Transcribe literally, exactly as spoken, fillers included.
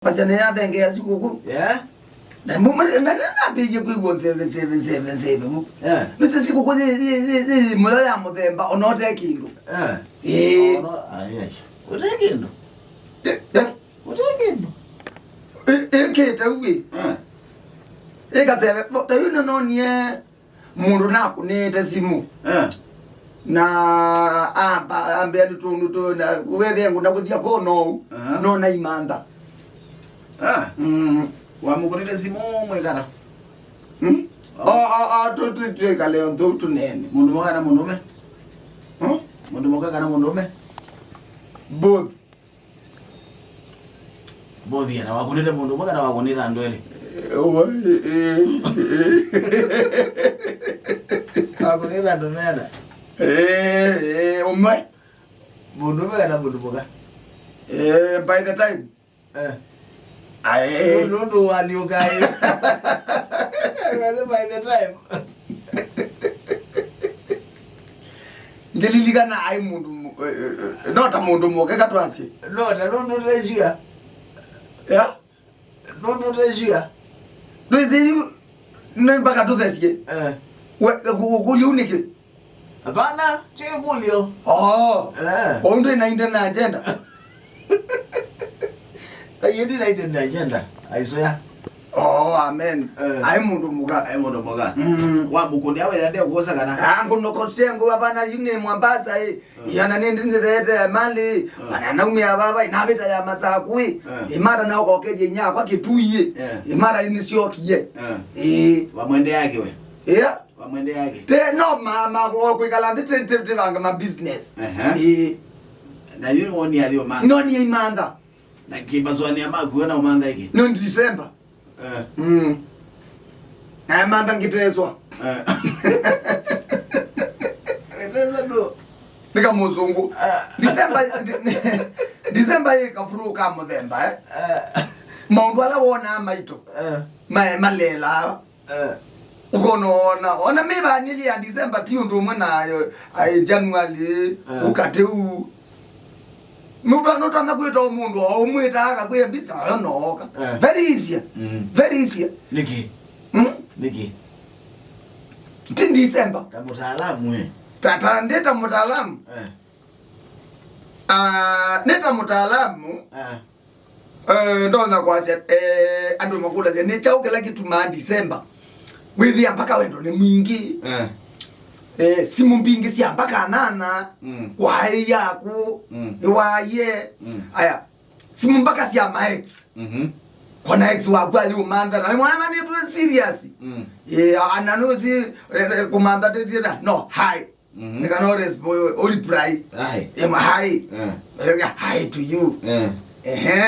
Kwasya nĩyathengea sikũkũ. Yeah. Na mbu-, na, na, na nambĩĩie kwĩw'a nzeve, nzeve, nzeve, nzeve mu. Yeah. Nĩsĩ sikũkũ yĩ, yĩ, yĩ, yĩ mũyo ya mũthemba, ona ũte kĩndũ. Yeah. Ĩĩ. Ona, ai, ai. Ũte kĩndũ? Ĩ, ĩ. Ũte kĩndũ? Ĩ, ĩkĩte uĩ. Yeah. Ĩkaseve, bo, ta yu nĩnonie mũndũ nakũnĩte simũ. Eh. Na amba, ambĩa nĩ tũndũ tũ, na wethĩa ngũna kũthia kũu nou, aha, no na imantha. Ah. Mm. Wamũkũnĩte simũ mwĩkala? Hmm? Oh. O, o, o, tũ, tũ, twĩkale o nthũ tũnene. Mũndũ mũka kana mũndũme? Hmm? Mũndũ mũka kana mũndũme? Both. Both, kana wakũnĩte mũndũ ũmwe kana wakũnĩte andũ elĩ? Eh, wa-, eh, eh, eh. Wakũnĩte andũ mena? Eh, eh, ũmwe. Mũndũ ũmwe kana mũndũ mũka? Eh, by the time. Eh. Ae. Nũndũ waliũka ĩ. By the time. Ngĩlilikana aĩ mũndũ mũ-, eh, eh, eh, no ta mũndũ mũke katwasye. No ta nũndũ ũtesua. Ya? Nũndũ ũtesua. Ndwĩsĩ yu, nĩ mpaka tũthesye. Eh. We, kũ-, kũkũlya ũ nĩkĩ? Hapana, ti kũlyo. Oh. Eh. Kwa ndwĩ na hidden agenda. Ayi, ndi na hidden agenda. Aisoya. Oh, amen. Eh. Aĩ mũndũ mũka. Aĩ mũndũ mũka. Mm. Wa mũkũnĩa wetha nde kuosa kana? Ah, ngũnoko tengo hapana, yu nĩ Mombasa, eh. Mm. Yana nĩ ndinzete mali. Mm. Mana naumia baba, inabita ya Masakui. Mm. Imara na okokeje nyakwa Kitui. Mm. Imara inisyokie. Mm. Eh. Wamwende yake we. Yeah. Wamwende yake. Te no ma, ma, o kwĩkala nthĩ te, te, te vanga ma business. Ehe. Ĩĩ. Na yu nĩwonie athi ũmantha? Nonie imantha. Na kĩmbasũanĩa maku we na ũmantha ĩkĩ? No December. Eh. Mm. Na mantha ngĩteswa. Eh. Ngĩteswa ndũ. Nĩ kamũsũngũ. Eh. December, December yĩ kavuru ka mũthemba, eh? Eh. Maũndũ ala wonaa maito. Eh. Ma, malelaa. Eh. Ũkona ona, ona mĩvanĩlye ya December ti ũndũ ũmwe na, eh, January, eh, ũkate u. Nũta-, nũtanya kwĩta o mũndũ, o ũmwĩtaa akakwĩa mbisa, oyo nooka. Eh. Very easy. Mm. Very easy. Nĩkĩ? Mm? Nĩkĩ? Ti December. Ta mũtaalamu, eh. Ta, ta, ndĩ ta mũtaalamu. Eh. Ah, nĩ ta mũtaalamu. Eh. Eh, ndonya kwasya, eh, andũ makũlasya, nĩ kyaũ kĩla kĩtumaa December wĩthĩa mpaka wendo nĩ mwingĩ? Eh. Eh, simũ mbingĩ sya mpaka anana, mm, kwaĩ yaku, mm, nĩwaie. Mm. Aya, simũ mpaka sya ma ex. Mhm. Kona ex waku ayũmantha, na mwana nĩ serious. Mm. Eh, ana nũsi, eh, eh, kũmantha tĩtie na, no, hi. Mhm. Nĩ kana ũrespo-, ũreply. Hi. Em, hi. Eh. Eh, hi to you. Eh. Ehe.